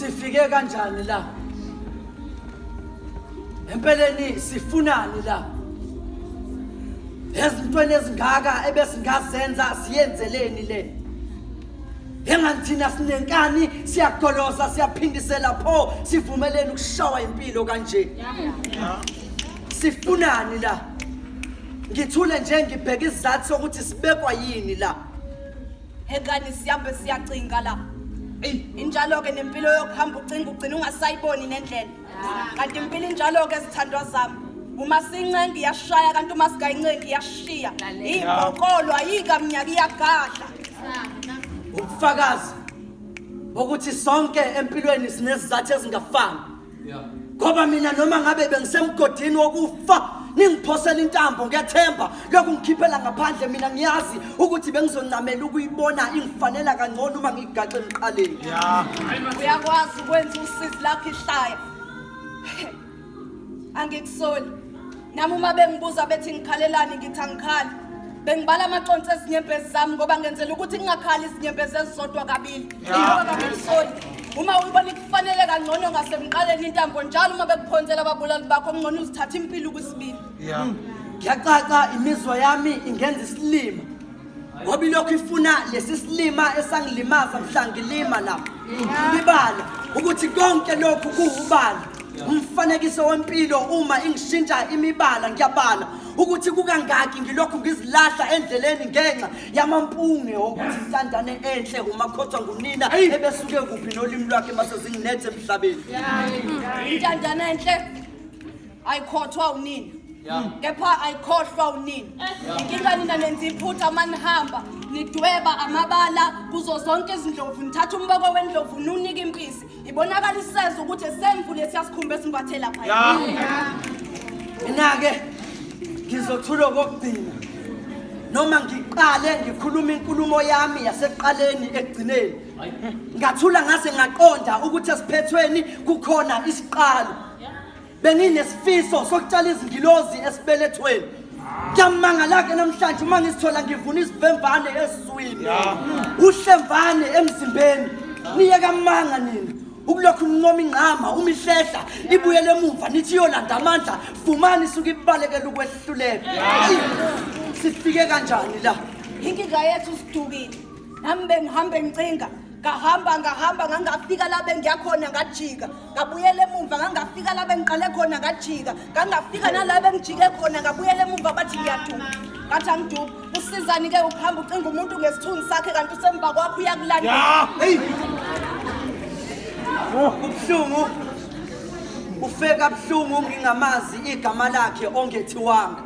Sifike kanjani la? Empeleni sifunani la? Ezintweni ezingaka ebesingazenza siyenzeleni le? Engani thina sinenkani siyagoloza siyaphindisela pho sivumeleni ukushawa impilo kanje. Sifunani la? Ngithule nje ngibheka isizathu sokuthi sibekwa yini la. Hekani sihambe siyacinga la. Injalo-ke nempilo yokuhamba ucinga ugcina ungasayiboni nendlela. Kanti impilo injalo-ke zithandwa zami. Uma sincenga iyashaya kanti uma singayincengi iyashiya. Imbokolo ayikamnyaka iyagadla. Ubufakazi bokuthi sonke empilweni sinezizathu ezingafani. Ngoba mina noma ngabe bengisemgodini wokufa ningiphosela intambo ngiyathemba lokhu ngikhiphela ngaphandle mina ngiyazi ukuthi bengizoncamela ukuyibona ingifanela kangcono uma ngiyigaxe emqaleni. Uyakwazi ukwenza usizi lakho ihlaya. Angikusoli. Nami uma bengibuza bethi ngikhalelani ngithi angikhali. Bengibala amaconsi ezinyembezi zami ngoba ngenzela ukuthi ngingakhali izinyembezi ezizodwa kabili. Ngoba kangikusoli. Uma uyibona ikufanele kangcono ngasemqaleni intambo njalo uma bekuphonsela ababulali bakho kungcono uzithathe impilo kwesibili. Ngiyacaca imizwa yami ingenza isilima. Ngoba ilokhu ifuna lesi silima esangilimaza mhla ngilima la. Ngilibala ukuthi konke lokhu kuwubala. Umfanekiso wempilo uma ingishintsha imibala ngiyabala ukuthi kukangaki ngilokhu ngizilahla endleleni ngenxa yamampunge okuthi intandane enhle umakhothwa ngunina ebesuke kuphi nolimi lwakhe mase zinginethe emhlabeni. Intandane enhle ayikhothwa unina. Kepha ayikhohlwa unina. Inkinga nina nenza iphutha uma nihamba nidweba amabala kuzo zonke izindlovu nithatha umboko wendlovu niwunike impisi. Ibonakala iseza ukuthi esemvu lesiya sikhumba esimbathe lapha. Mina-ke ngizothula okokugcina noma ngiqale ngikhuluma inkulumo yami yasekuqaleni ekugcineni. Ngathula ngase ngaqonda ukuthi esiphethweni kukhona isiqalo. Benginesifiso sokutshala izingilozi esibelethweni. Kuyamangala-ke namhlanje uma ngizithola ngivuna isivemvane esizwini. Uhlemvane emzimbeni. Niyeka amanga nina. Ukulokhu nincoma ingqama uma ihlehla ibuyele emuva nithi iyolanda amandla vumani isuke ibalekela ukwehluleka. Sifike kanjani la? Inkinga yethu sidukile. Nami bengihambe ngicinga ngahamba ngahamba ngangafika la bengiyakhona ngajika ngabuyela emumva ngangafika la bengiqale khona ngajika ngangafika nala bengijike khona ngabuyela emumva bathi ngiyaduka ngathi angiduki usizani ke ukuhamba ucinga umuntu ngesithunzi sakhe kanti usemva kwakho uyakulandela. Kubuhlungu ufe kabuhlungu ngingamazi igama lakhe ongethiwanga.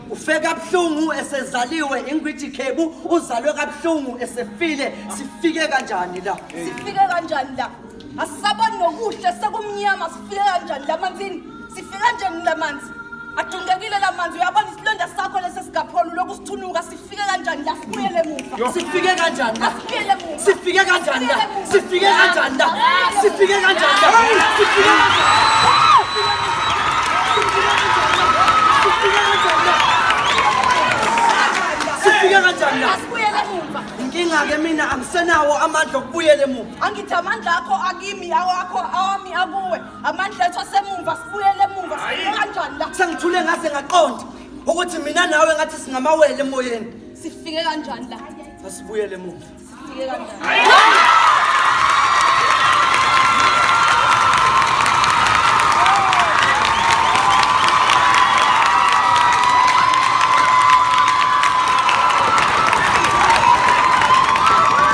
Ufe kabuhlungu esezaliwe ingwiji khebu uzalwe kabuhlungu esefile sifike kanjani la? Sifike kanjani la? Asisaboni nokuhle sekumnyama sifike kanjani la manzini? Sifike kanjani la manzi? Adungekile la manzi uyabona isilonda sakho lesi singapholi lokhu sithunuka sifike kanjani la sibuyele emuva? Sifike kanjani la? Asibuyele emuva. Sifike kanjani la? Sifike kanjani la? Sifike kanjani la? Sifike Sifike kanjani la? Asibuyele emuva. Inkinga ke mina angisenawo amandla okubuyela emuva. Angithi amandla akho akimi awakho awami akuwe. Amandla ethu asemumva sibuyele emuva. Sifike kanjani la? Sengithule ngaze ngaqonda ukuthi mina nawe ngathi singamawele emoyeni. Sifike kanjani la? Asibuyele emuva. Sifike kanjani?